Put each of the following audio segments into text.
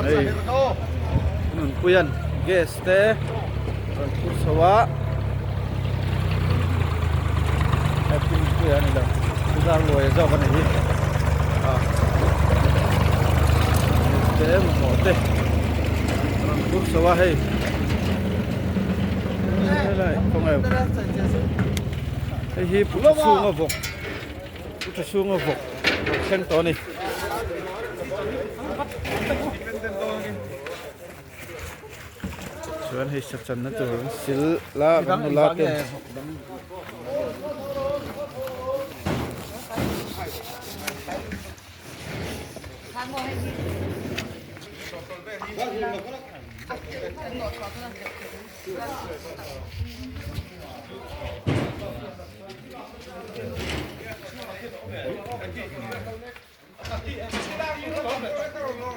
Hei Nunpuia'n gas te rawn phur chho a hei pu Nunpuia a ni lo pu Zarluaia zawk a ni hi ah te mamawh te rawn phur chho a hei helai khawnge hei hi pu Chhunga vawk. Pu tha chhunga vawk vawk thleng tawh a ni. Chuan hei sa channa tur an sil la kan nula ten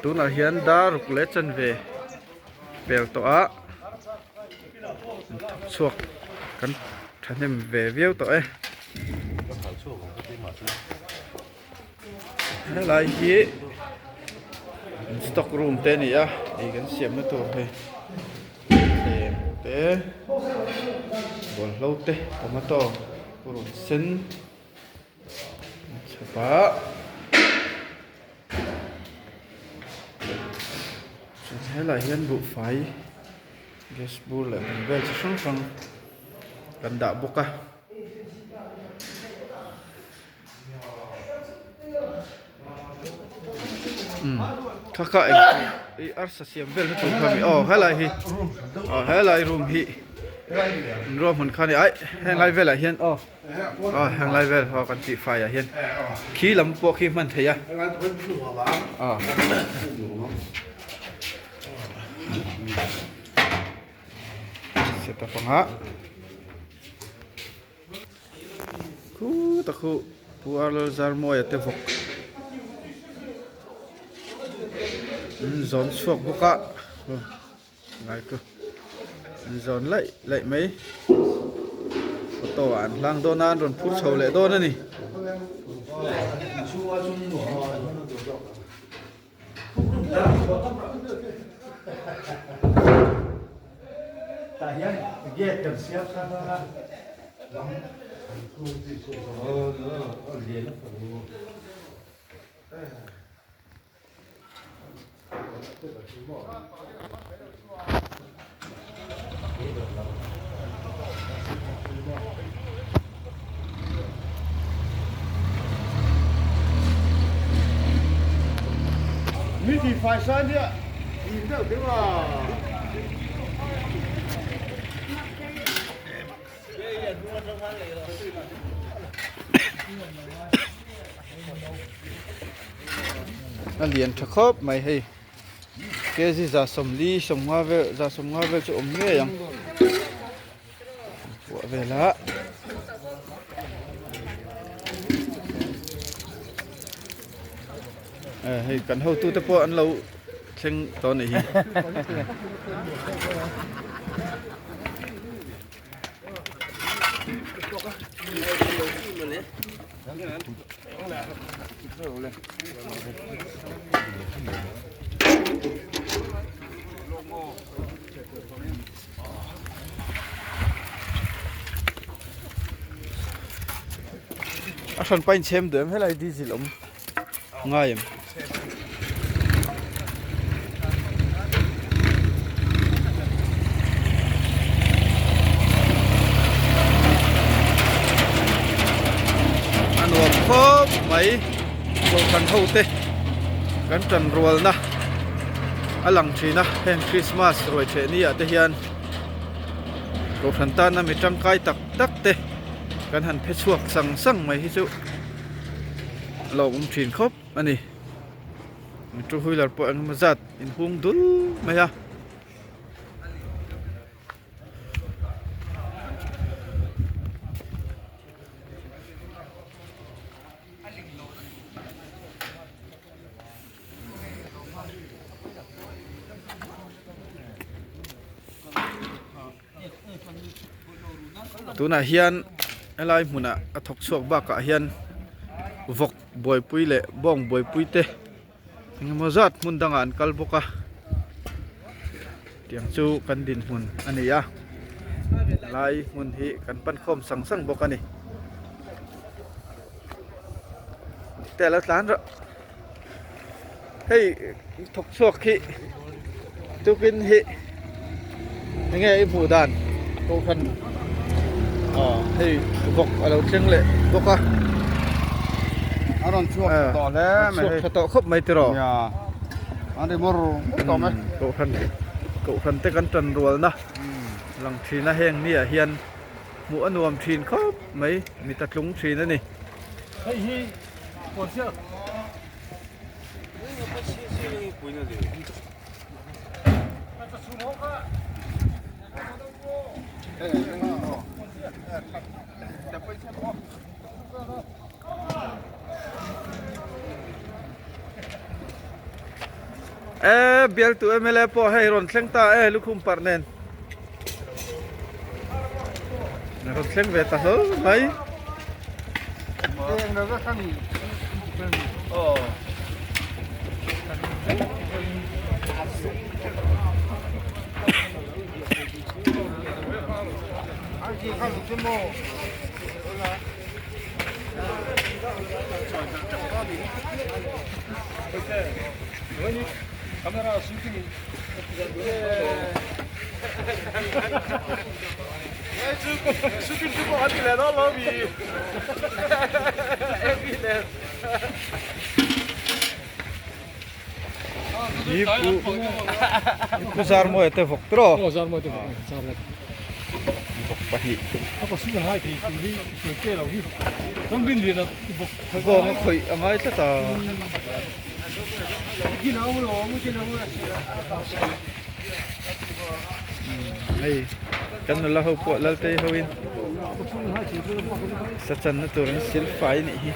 Tunah hian dar ruk leh chanve pel tawh a thawk chhuak kan thahnem ve viau tawh e helai hi stock room te a ni a ei kan siamna tur hei. Thleng te bawlhlo te tomato purun sen a chhawp a chuan helaiah hian buhfai gas bur leh bung vel chi hrang hrang kan dah bawk a. Kha kha eng i arsa siam vel na tur kha mi aw helai hi aw helai room hi ruahman kha ni ai henglai velah hian aw aw henglai vel aw kan tih fai ah hian khi lam pawh khi hman theih a aw setup anga. Khutah khu Pu Arlal Zarmawia te vawk an zawn chhuak bawk a ngai chu an zawn laih laih mai auto ah an hlang dawn a an rawn phur chho leh dawn a ni. A lian tha khawp mai hei. Kg 140 sawmnga vel 150 vel chu awm ngei ang puah vel a eh hei kan hotu te pawh an lo thleng tawh a nih hi. A hran pain chhem duh em helai diesel awm ngai em. A nuam khawp mai kohhran ho te kan tan rual na a lang thin a heng Christmas ruai theh ni ah te hian kohhran tana mi tangkai tak tak te kan han phe chhuak sang sang mai hi chu a lo awm thin khawp a ni two wheeler pawh engemaw zat inhung dul mai a. Tunah hian helai hmunah a thawk chhuak bakah hian vawk buaipui leh bawng buaipui te engemaw zat hmun dangah an kal bawk a. Tiang chu kan dinhmun a ni a, helai hmun hi kan pan khawm sang sang bawk a ni. Te lo tlan rawh. Hei thawk chhuak hi tukin hi enge i hmuh dan kohhran aw hei vawk a lo thleng leh bawk a. A rawn chhuak tha tawh hle mai hei. A chhuak tha tawh khawp mai tiraw. Nia an ri mur mur tawh mai. Kohhran kohhran te kan tan rualna lang thin a heng ni ah hian hmuh a nuam thin khawp mai mit a tlung thin a ni. Hei hi kawrchhiah. E bialtu mla pawh hei rawn thleng ta e lukhum parh nen rawn thleng ve ta hlawl mai Pu Zarmawi te vawk tawh vawk pahnih vawng a khawih a ngai tlat a. Hei kan nula ho pawh Laltei ho in sa channa tur an sil fai a nih hi.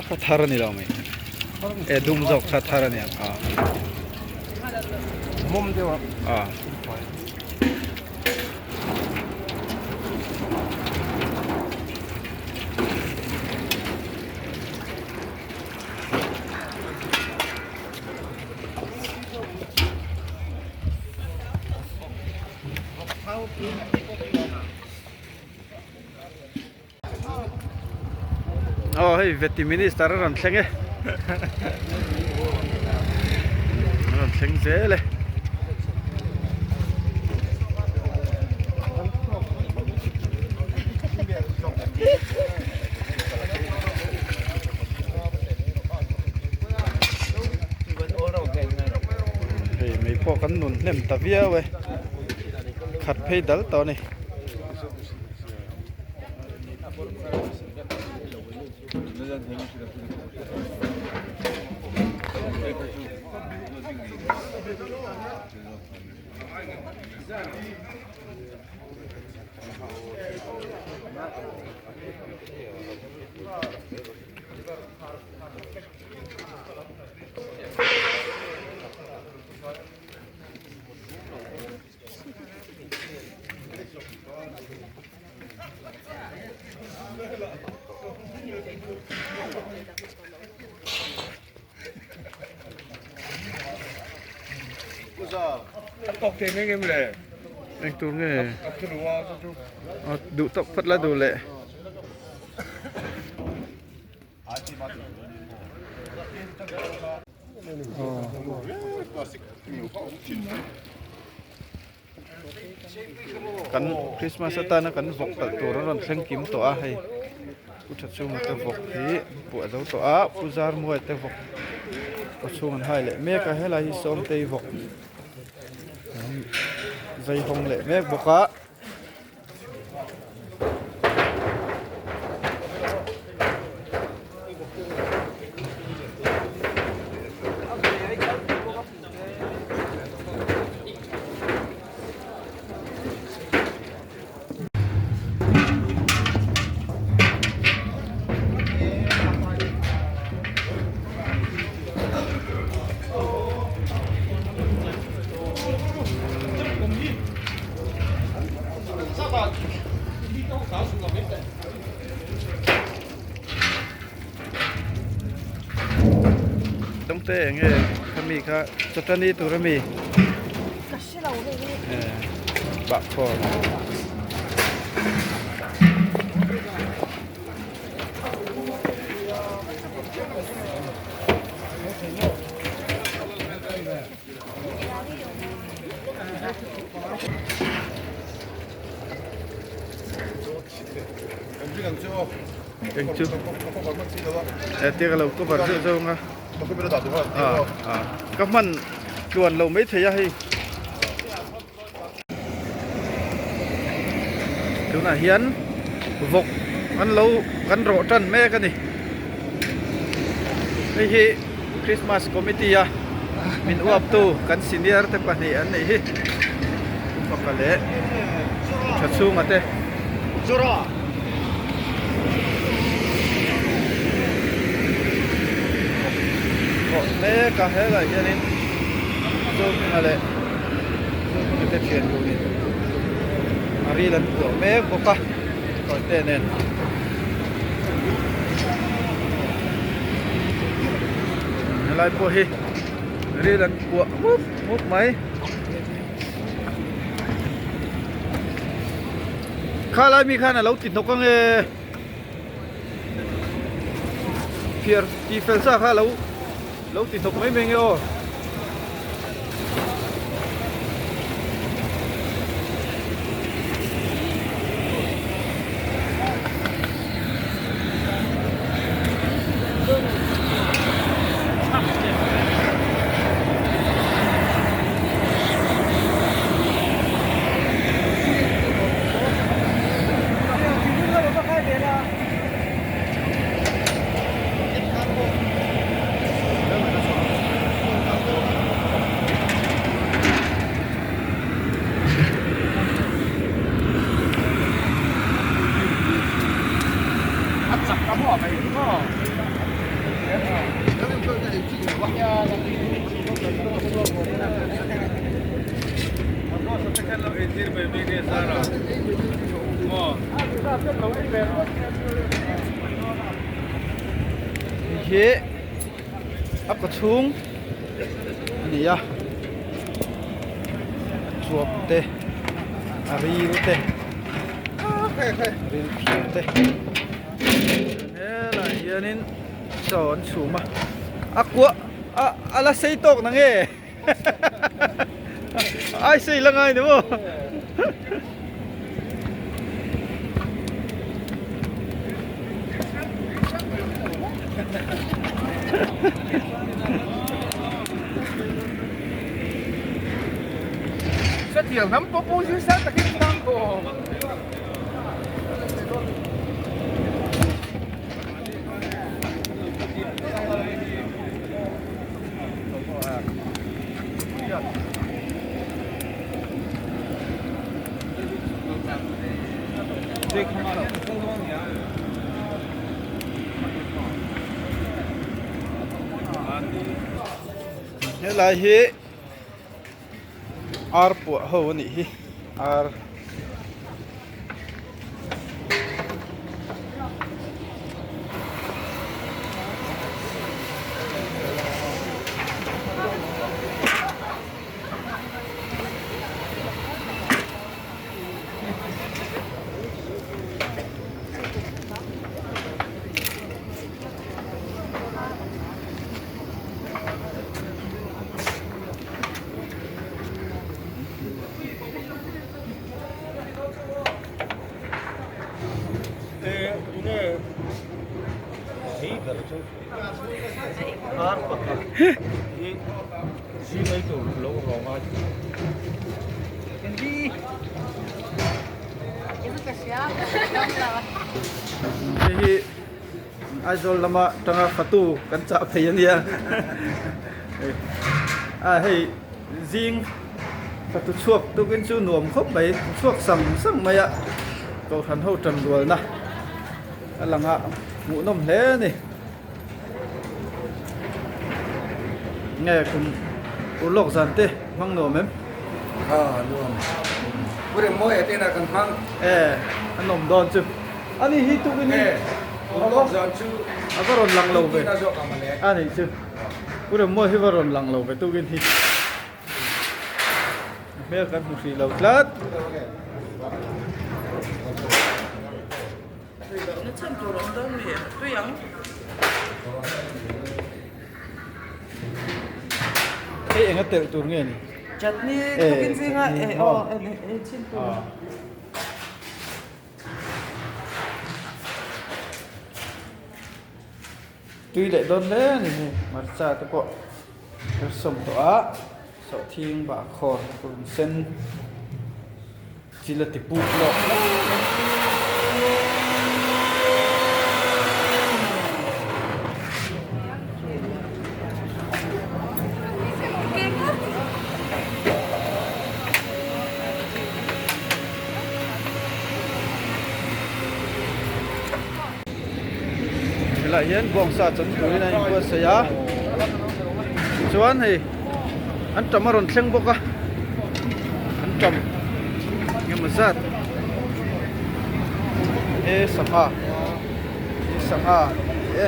Ka thar a ni lo mai e dum zawk kha thar a ni ang a mawm deuh a a Aw hei veti minister a rawn thleng e a rawn thleng zel e. Hei mei pawh kan nun hnem ta viau e khat phei dal tawh a ni. Eng tur nge duh tawk phawt la duh leh. Kan Christmas atana kan vawk talh tur a rawn thleng kim tawh a hei Pu Thachhunga te vawk hi puah zo tawh a Pu Zarmuai te vawk kaw chhung an hai leh mek a helai hi Sawmtei vawk zai hawng leh mek bawk a. hrang te eng nge khami kha chawtani tur ami bahkhawm. Eng chu e tia ka lo cover zeuh zeuh ang a ah ka hman tluan lo maithei a hei tunah hian vawk an lo kan rawh tan mek a ni hei hi Christmas committee a min uap tu kan senior te pahnih an nih hi Faka leh tha chhunga te. Rawh mek a helaiah hianin Zohminga leh Zohminga te thian dunin a ril an puah mek bawk a tawite nen. Helai pawh hi ril an puah mup mup mai. Khalai mi khan a lo ti hnawk ange phiar tih fel sa kha a lo lo ti hnawk mai mai nge aw. Hi a kaw chhung a ni a a chuap te a ril te ril phir te helaiah hianin chaw an chhum a a kuah a a la sei tawk na nge ai sei la ngai ni maw. Helai hi ar puah ho a nih hi ar. Hei hi Aizawl lama tanga fatu kan chah phei a nia a hei zing fatu chhuak tukin chu nuam khawp mai chhuak sang sang mai a kohhran ho tan rualna a lang a hmuhnawm hle a ni. Nge kum ur lawk zan te hmang nuam em? Ha nuam. Pu Remmawia te inah kan hmang. E a nawm dawn chu. Ani hi tukin hi. E ur lawk zan chu a va rawn lang lo ve. A zawk ang mawle. A nih chu. Pu Remmawi hi va rawn lang lo ve tukin hi a hmel kan hmu hrih lo tlat. Hei enga telh tur nge ni? Chutney tukin zinga aw chhin tur. Tui leh dawn hle a ni hei hmarcha te pawh her sawm tawh a sawhthing bahkhawr purun sen chil a ti puk lawk hlauh mai. Helaiah hian bawngsa chawn turin an inbuatsaih a tichuan hei an tam a rawn thleng bawk a an tam engemaw zat e sangha e sangha ani e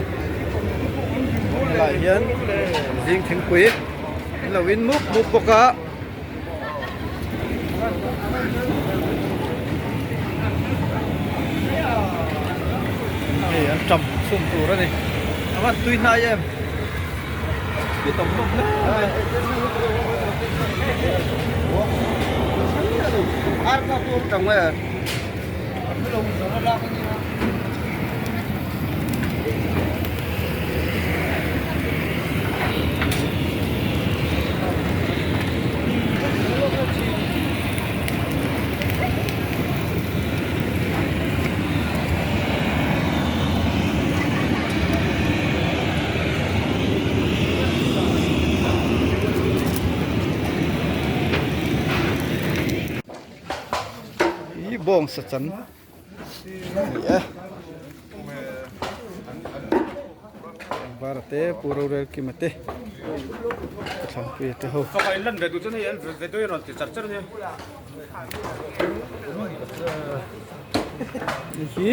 helaiah hian zing thingpui an lo in mup mup bawk a. Hei an tam chhum tur a ni a van tui hnai em tui tam hlawm hle mai. Ih bawng sachan Ni e. Vara te Pu Rorel Kima te ka thlangpuia te ho. Ni hi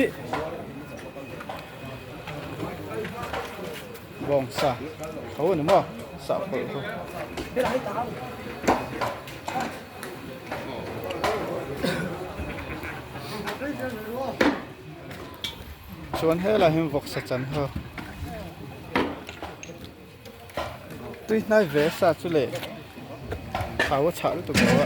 bawngsa tho a ni maw sah pawlh ho. Chuan helaiah hian vawksa chan ho tui hnai ve sa chu leh thau a chhah lutuk lo a.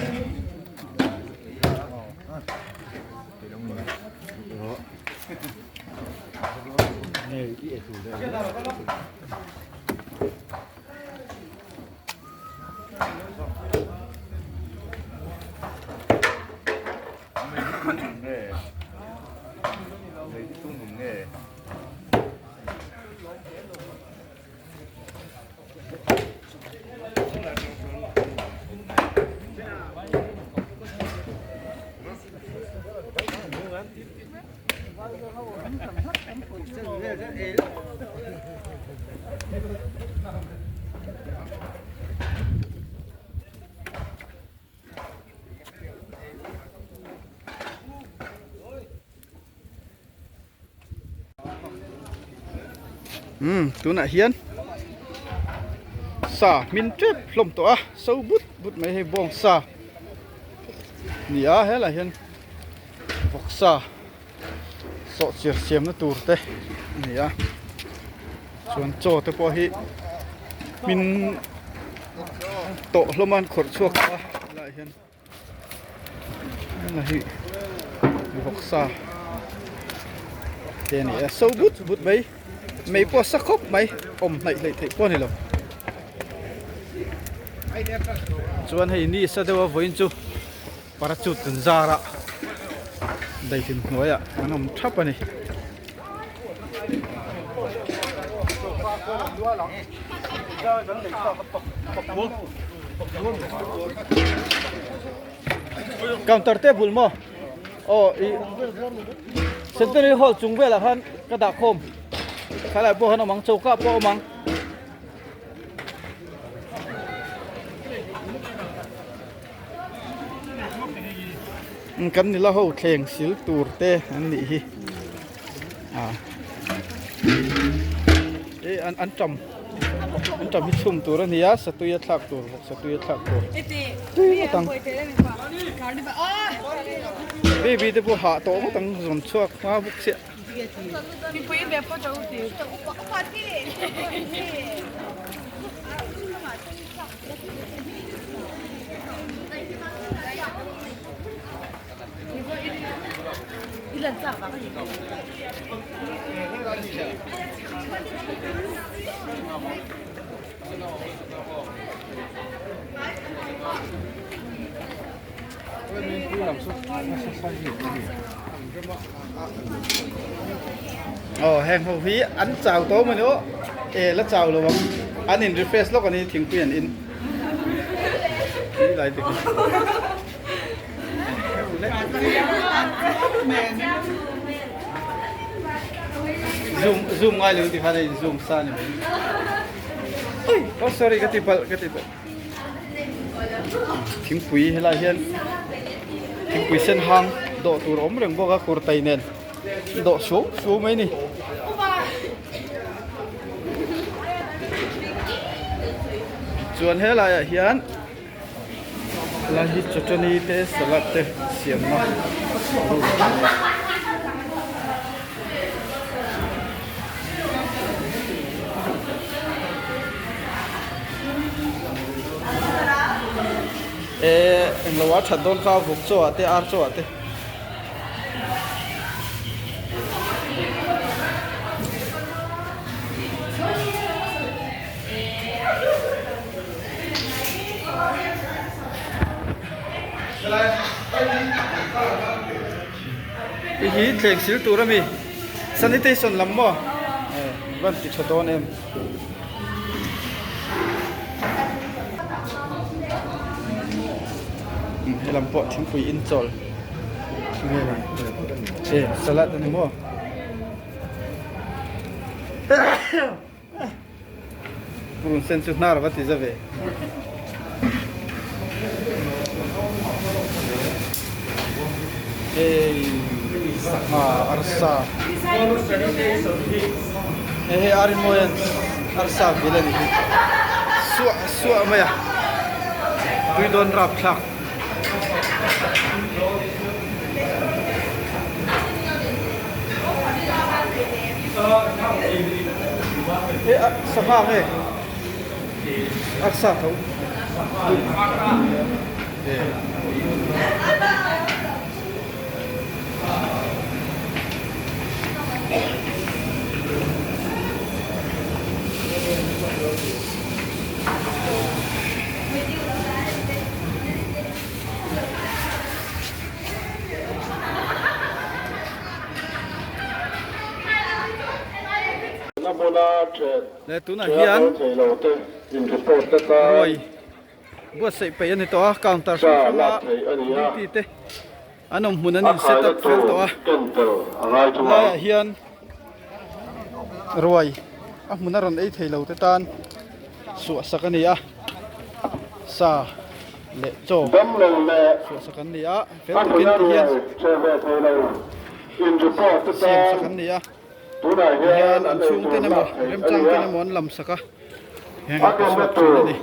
Umm tunah hian sa hmin tep hlawm tawh a so but but mai hei bawng sa ni a helaiah hian vawksa sawhchiar siamna tur te a ni a chuan chaw te pawh hi hmin tawh hlawm a an khawrh chhuak tawh a helaiah hian helai hi vawksa te a ni a so but but mai mei pawh a sa khawp mai awm hnaih hleih theih pawh a ni lo chuan hei ni sa deuh a vawiin chu. Parachute kan zar a daihlim hnuaiah an awm thap a ni. Counter table maw aw i Centenary Hall chung velah khan ka dah khawm khalai pawh khan awm ang choka pawh awm ang. Kan nila ho thleng sil tur te an nih hi ah e an an tam. Antam hi chhum tur a ni a, satui a thlak tur bawk, satui a thlak tur. Tui ngawt ang. Baby te pawh hah tawh ngawt ang zawn chhuak hma bawk chiah. Aw heng ho hi an chau tawh maw ni aw e la chau lo ang an in refresh lawk a ni thingpui an in lai te khi. Zoom zoom ngai lo ti khan a in zoom sa ni mai. Oi, oh sorry ka ti palh ka ti palh. Thingpui helai hian thingpui sen hang dawh tur a awm reng bawk a kurtai nen dawh suau suau mai a ni. Chuan helai ah hian Helai hi chutney te salad te siamna room a ni a. Eh englo a that dawn kha vawk chaw ah te ar chaw ah te. Hei hi thleng sil tur a mi sanitation lam maw van ti tha dawn em. Helam pawh thingpui in chawl e salad a ni maw. Purun sen chu hnar va ti za ve. Hei sangha arsa hei hei arinmawi an arsa vil a ni hi suah suah mai a tui dawn rapthlak. He a sangha nge arsa tho Leh tunah hian ruai buatsaih peih a ni tawh a counter hrang hranga duty te an awm hmun an in set up fel tawh a helaiah hian ruai a hmun a rawn ei thei lo te tan suah sak a ni a sa leh chaw suah sak an ni a fel takin ti hian siam sak an ni a tihian an chhungten emaw remchangten emaw an lam sak a heng a pe chhuak thin a ni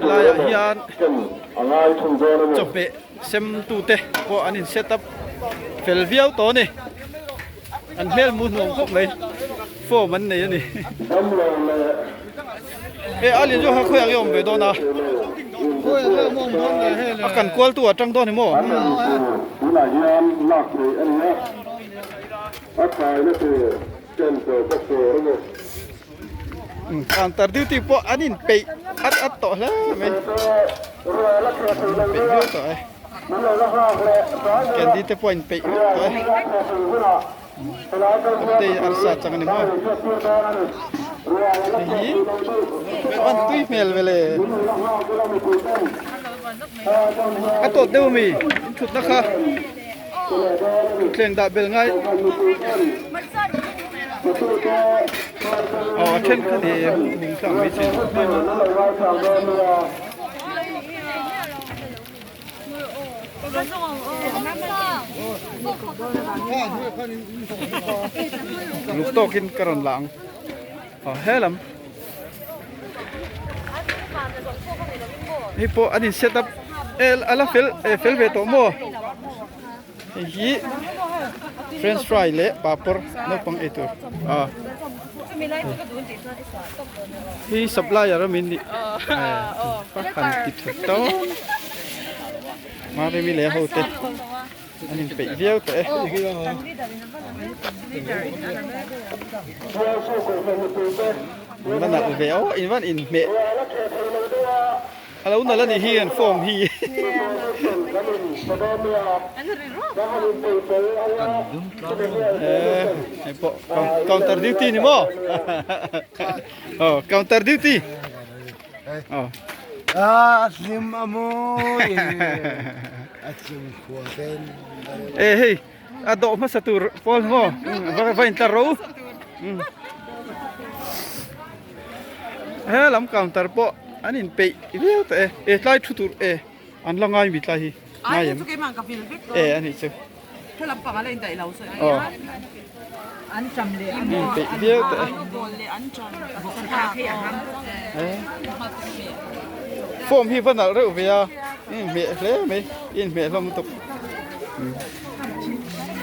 helaiah hian chawhmeh sem tute pawh an in set up fel viau tawh a ni an hmel hmuh hnuam khawp mai form an nei a ni e a lian zawk kha khawiah nge awm ve dawn a a kan kual tu ah tang dawn ni maw. Counter duty pawh an in peih at at tawh hle mai an in peih viau tawh e candy te pawh a in peih vek tawh e update arsa chang a ni maw hei hi a tui hmel vele a tawt deuh ami in thutna kha. Thutthleng dah bel ngai aw a then kha ni hung tlang mai chin luk tawkin ka rawn la ang aw helam. Hei pawh an in set up e a la fel e fel ve tawh maw? Hei hi french fry leh papawr naupang ei tur a hi supplier a min nih pakhat ti tha tawng Maremi leh a hote an inpeih viau tawh e. In va nalh ve aw in van inhmeh a lo nalh a nih hi an form hi. Hei pawh counter duty ni maw aw counter duty aw. A hlim a mawi a chung khua ten. E hei a dawh hmasa tur pawl maw va va intlar ro he lam counter pawh an inpeih viau tawh e e tlai thu tur e an la ngai mi tlai hi ngai em e a nih chu aw an inpeih viau tawh e form hi va nalh reuh ve a inhmeh hle mai inhmeh hlawm lutuk.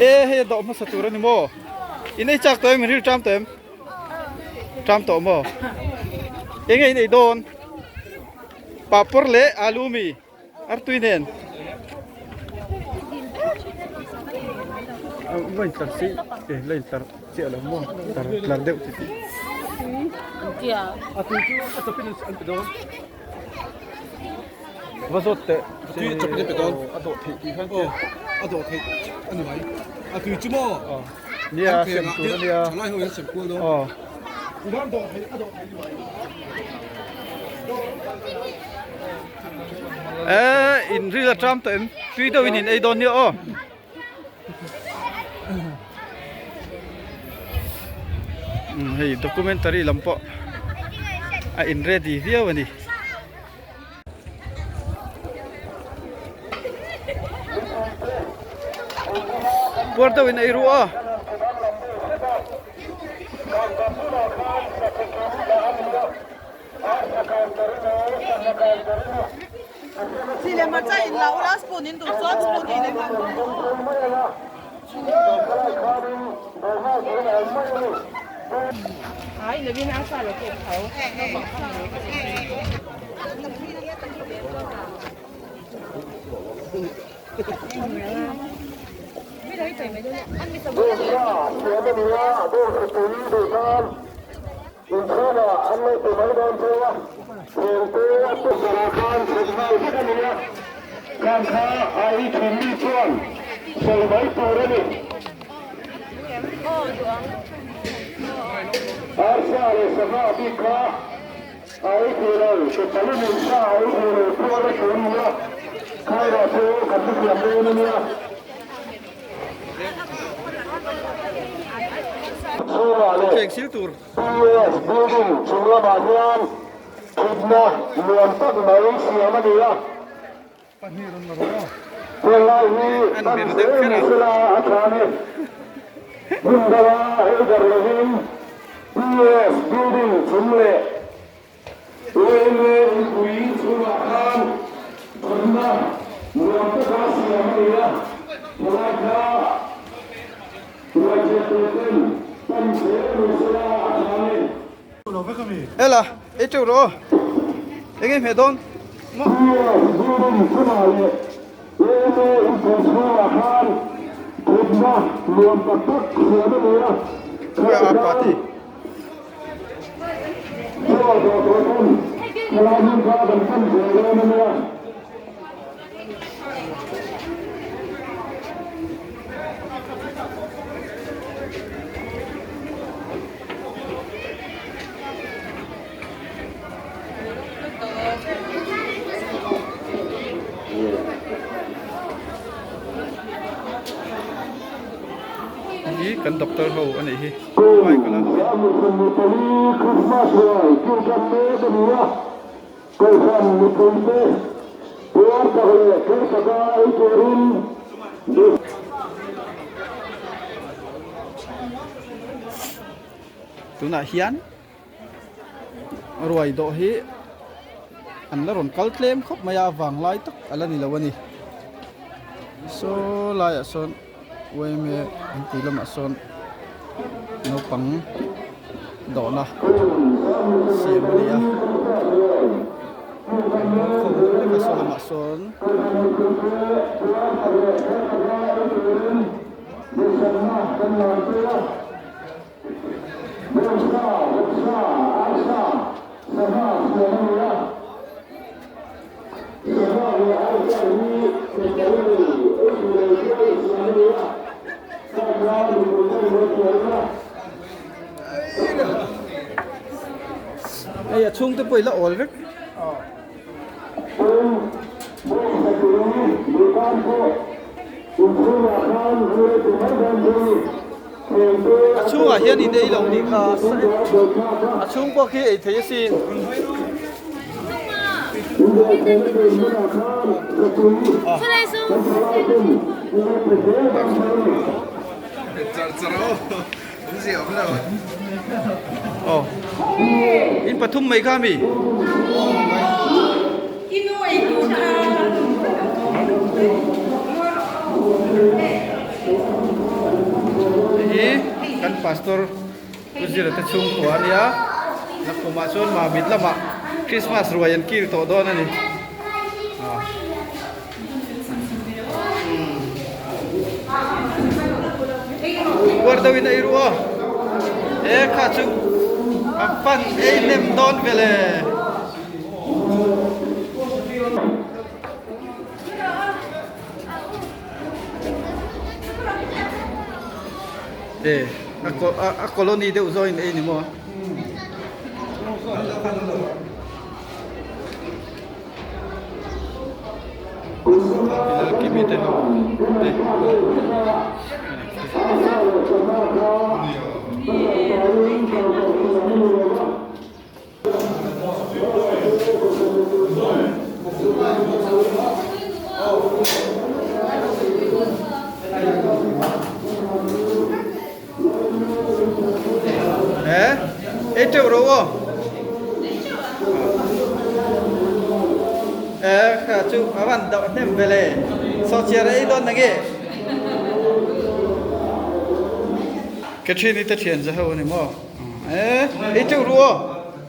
E hei a dawh hmasa tur a ni maw? In ei chak tawh em? In ril ṭam tawh em? Ṭam tawh maw? Enge in ei dawn? Papawr leh alu mi artui nen. Va intlar si e la intlar chiah lo maw? Tlar tlar deuh ti tih. A tui chu a chawpin an pe dawn. Va zawt teh. A tui chawpin an pe dawn. A dawh theih tih khan. Aw a dawh theih a ni mai. A tui chu maw? Aw nia sem tur a nia. Thalai ho in sem kual dawn. Aw. An dawh theih a dawh theih a ni mai. Eh in ril a ṭam tawh em? Tui deuhin in ei dawn nia aw. Hei documentary lam pawh a in ready viau a ni. Puar deuh in ei ru a. Inchhungah an lo ti mai dawn chu a, Thengte a tukverhah khan chhuk nghal vek a ni a, khang kha a ei thin mi chuan sawi mai tur a ni. Arsa leh sangha bik kha a ei thei lo, Tepalin in sa a ei thei lo pual a thu a ni a, khairah chu kan hrethiam dawn a nia. Thleng sil tur. PS building chung lamah hian thutna nuam tak mai siam a ni a. Helai hi kan zel ni sela a tha a ni. Hmun danga ei ber lovin PS building chung leh Lenge mipui chhungah khan thutna nuam taka siam a ni a, helai kha ruaitheh tur ten pan zel ni sela a tha a ni. Ela, ei teuh rawh aw. Eng nge hmeh dawn maw? PS building chungah leh Lenge mipui chhungah khan thutna nuam tak tak siam a ni a, helai kha Hi kan doctor ho a nih hi. Tunah hian ruai dawh hi. An la rawn kal tlem khawp mai a, a vang lai tak a la ni lo a ni. Saw laiah sawn yma an tih lamah sawn naupang dawhna siam a ni a. An rual khawm deuh hlek a, saw lamah sawn. Hei a chhungte pawh i la awl vek. A chhungah hian in ei lo nih kha a chhung pawh khi ei thei asin. Aw in pathum mai kha mi. Hei hi kan pastor Pu Zira te chhungkua a nia nakumah chuan Mamit lamah Christmas ruai an kil tawh dawn a ni. Puar deuh in a ei ruh a e kha chu a pan ei hnem dawn vele. E a colony deuh zawk in ei ni maw. Kimi te ho te. Eh, ei teuh ro aw. Eh, kha chu a van deuh hnem ve le. Sawhchiar a ei dawn na nge? Catherine-i te thian za ho a ni maw? Eh, ei teuh ru aw.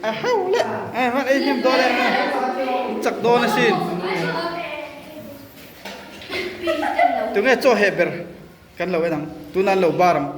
A hau le. Eh, van ei hnem dawn e. Chak dawn asin. Tunge chaw heh ber? Kan lo en ang, tuna an lo bar ang.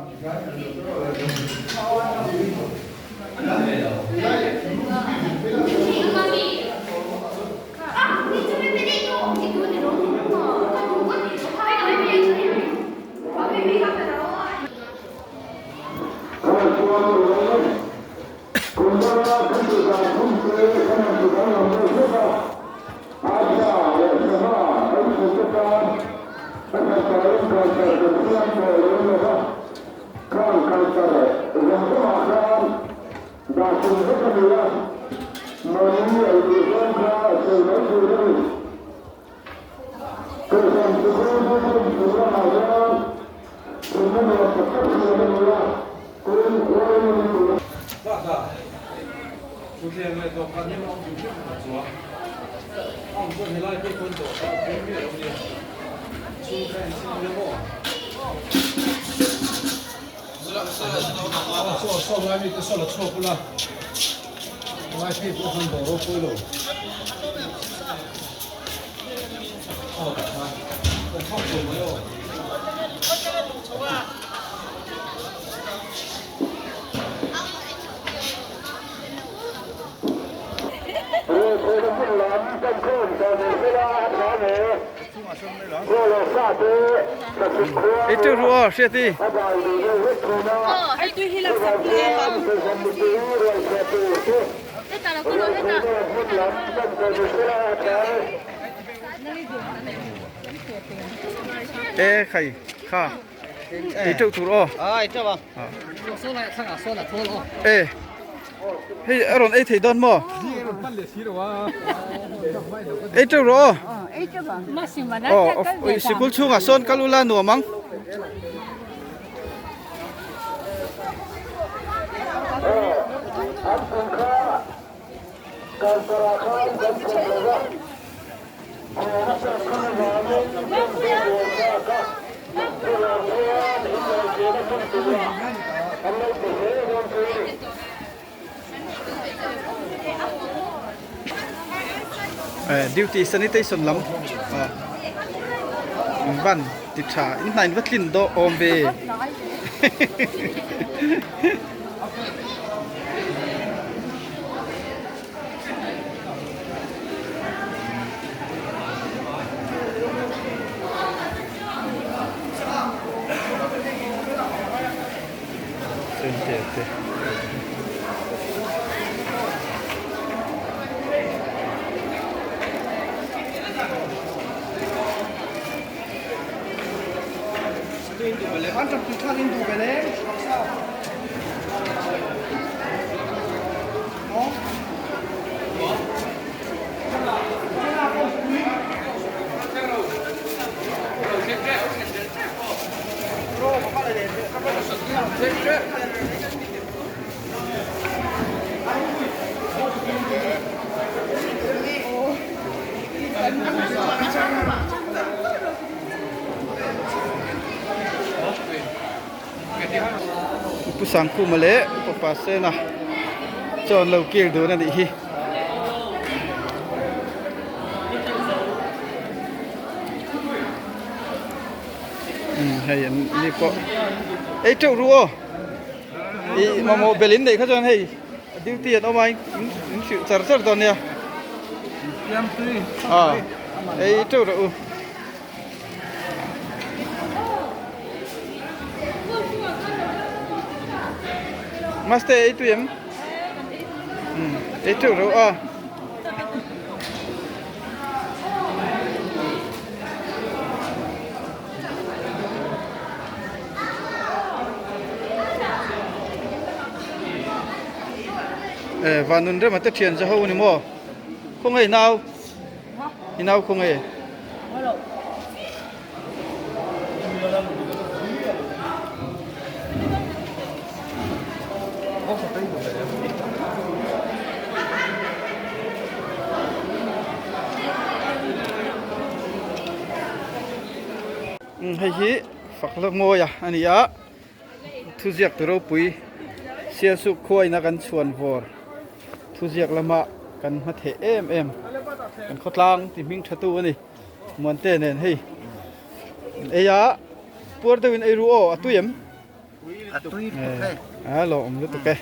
Ei teuh ru aw Hriati. E khai kha ei teuh tur aw. E hei a rawn ei thei dawn maw? Ei teuh rawh aw. Aw sikul chhungah sawn kal ula nuam ang. Duty sanitation lam in van ti tha in hna in va tlin dawh awm ve. Pu Sangkhuma leh Upa Sena chaw an lo kir dun a nih hi. Hei an ni pawh ei teuh ru aw ih mamawh bel in neih kha chuan hei duty an awm a in hrilh char char dawn nia ei teuh rawh u. Maste ei tui em? Ei teuh rawh a. Eh vanun rema te thian za ho ni maw? Khawngaih nau. I nau khawngaih. Hei hi fak la mawi a a ni a thuziak tu ropui Sialsuk khuaina kan chhuan vawr thuziak lama kan hma theh em em kan khawtlang ti hming tha tu a ni. Muante nen hei ei a puar deuhin ei ru aw a tui em? A tui lutuk e. A lawm lutuk e.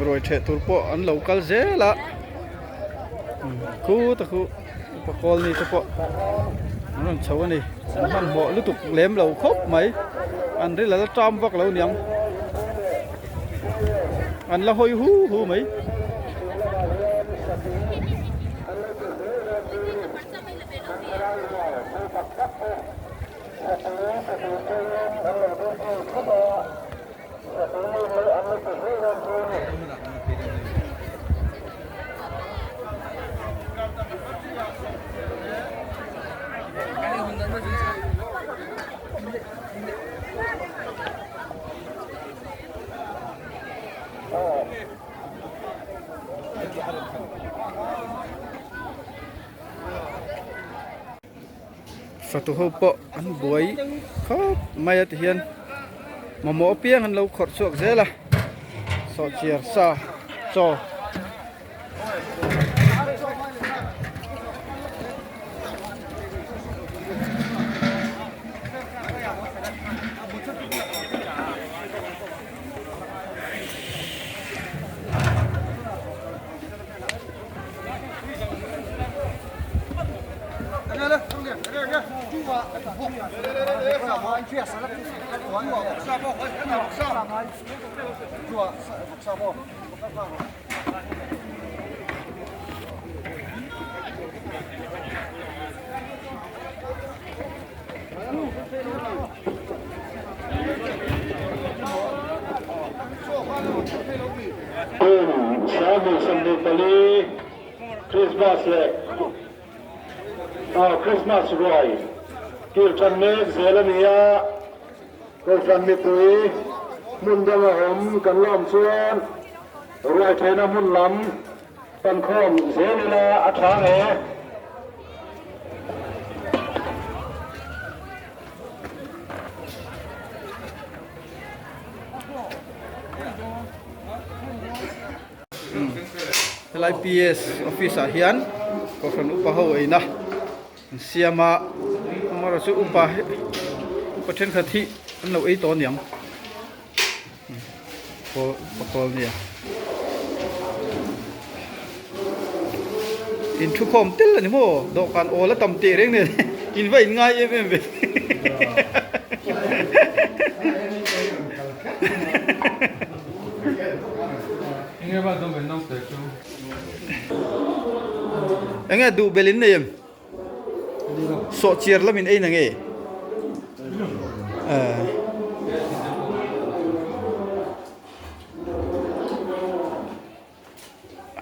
Ruai theh tur pawh an lo kal zel a khu ta khu upa kawlni te pawh an rawn chho a ni an hmanhmawh lutuk lem lo khawp mai an ril a la ṭam vak lo niang an la hawi hu hu mai. Fatu ho pawh an buai khawp mai a tihian mamawh apiang an lo khawrh chhuak zel a sawhchiar sa chaw. Christmas leh Christmas ruai kil tan mek zel a ni a, Kohhran mipui hmun danga awm kan la awm chuan ruai theihna hmun lam pan khawm zel ila a tha nge. Helai PS office ah hian kohhran upa ho eina an siam a amaherawhchu chu upa upa thenkhat hi an lo ei tawh aniang pawl pakawl nia in thu khawm tel ani maw dawhkan awl a tam teh reng nen in va in ngai em em ve. Enge duh bel in nei em? Sawh chiar lam in ei na nge?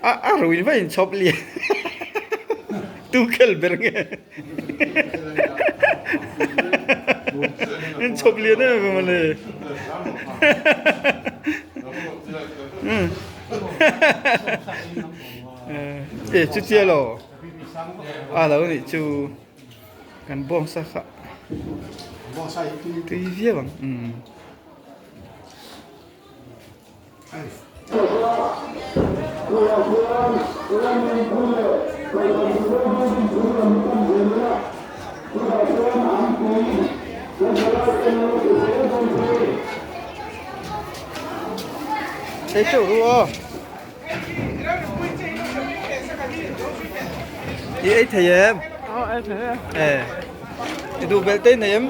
A a ruin va in chhawp lian tu khel ber nge in chhawp lian em em mawle e chu chia lo a lo nih chu kan bawngsa kha tui viau ang. Ei teuh ru aw. I ei thei em? Aw ei thei e. E. I duh belh te nei em?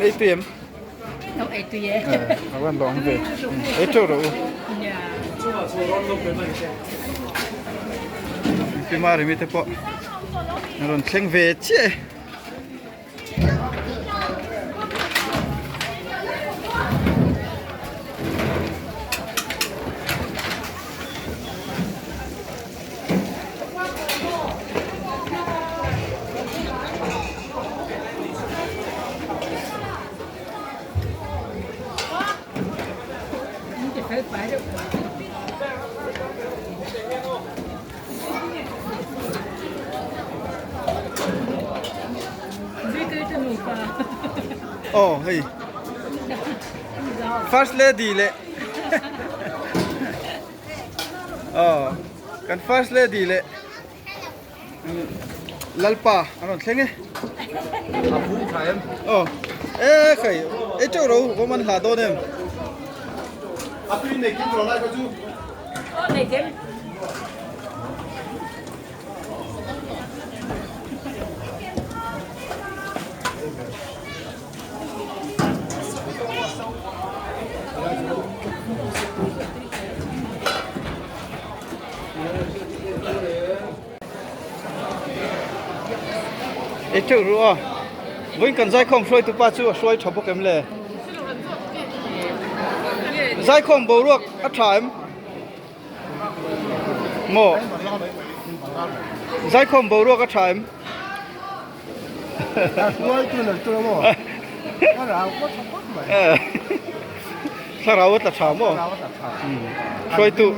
Nei tui em? Đâu ei tui e. Eh, a van lawng ve. Ei teuh rawh u. Pi Marimi te pawh an rawn thleng ve chiah e. Aw hei first lady leh aw kan first lady leh Lalpa an rawn thleng e aw e khai e teuh ro vawm an hlah dawn em. Ei teuh ru a, vawiin kan zaikhawm hruaitu pa chu a hruai tha bawk em le? Zaikhawm boruak a tha em? Maw? Zaikhawm boruak a tha em? Thlarau a tla tha maw? Hruaitu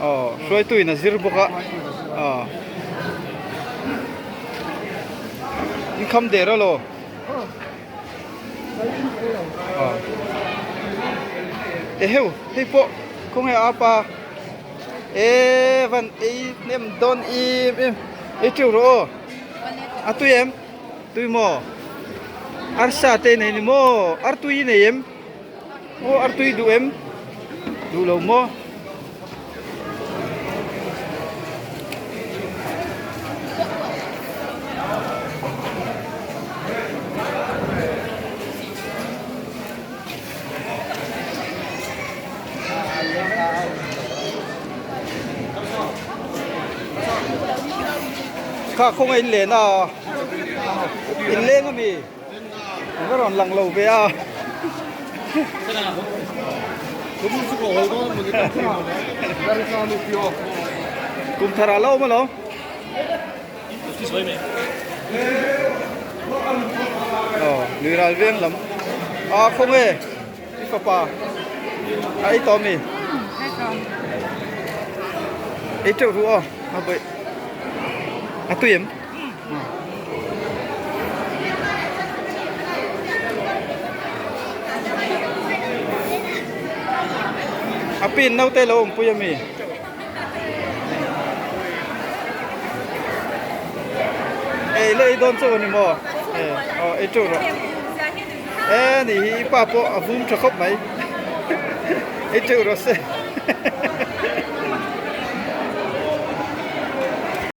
aw hruaitu in a zir bawk a aw in kham der alaw aw eheu hei pawh khawnge a pa e van ei hnem dawn im em ei teuh rawh aw a tui em tui maw arsa te nei ni maw artui i nei em. Aw artui duh em? Duh lo maw? Kha khawngaih in len a, in leng ami? An va rawn lang lo ve a. Kum thar ah la awm alawm. Aw lui ral veng lam. A khawnge i fapa a ei tawh ami? Ei teuh ru aw a bawih. A tui em? A pin naute lo awmpui ami? Ei la ei dawn chauh ani maw? E aw ei teuh rawh. E ni hi i pa pawh a vum tha khawp mai. Ei teuh rawh se.